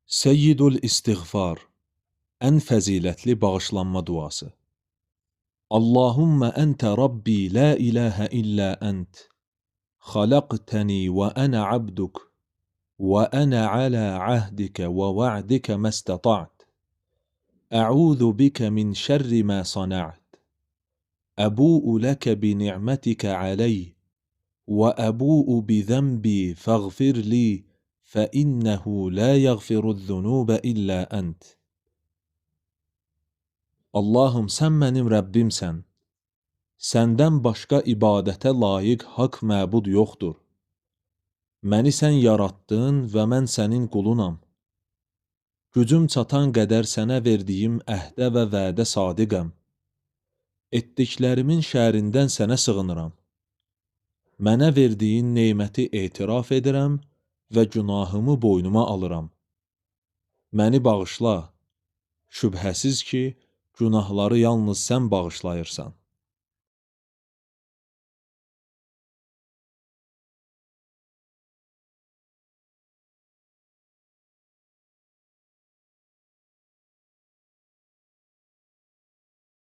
Seyyidül İstiğfar, ən fəzilətli bağışlanma duası. Allahümme ente Rabbi la ilahe illa ent. Xalaqtəni və ana abduk və ana ala ahdike və va'dike məstəta'd. Əuzu bike min şerri ma sana'd. Əbu'u leke bi ni'metike aleyh və əbu'u bi zenbi fəğfir li فإنه لا يغفر الذنوب إلا أنت. Allahım, sən mənim Rəbbimsən. Səndən başqa ibadətə layiq haqq məbud yoxdur. Məni sən yaratdın və mən sənin qulunam. Gücüm çatan qədər sənə verdiyim əhdə və vədə sadiqəm. Etdiklərimin şərindən sənə sığınıram. Mənə verdiyin neməti etiraf edirəm və günahımı boynuma alıram. Məni bağışla. Şübhəsiz ki, günahları yalnız sən bağışlayırsan.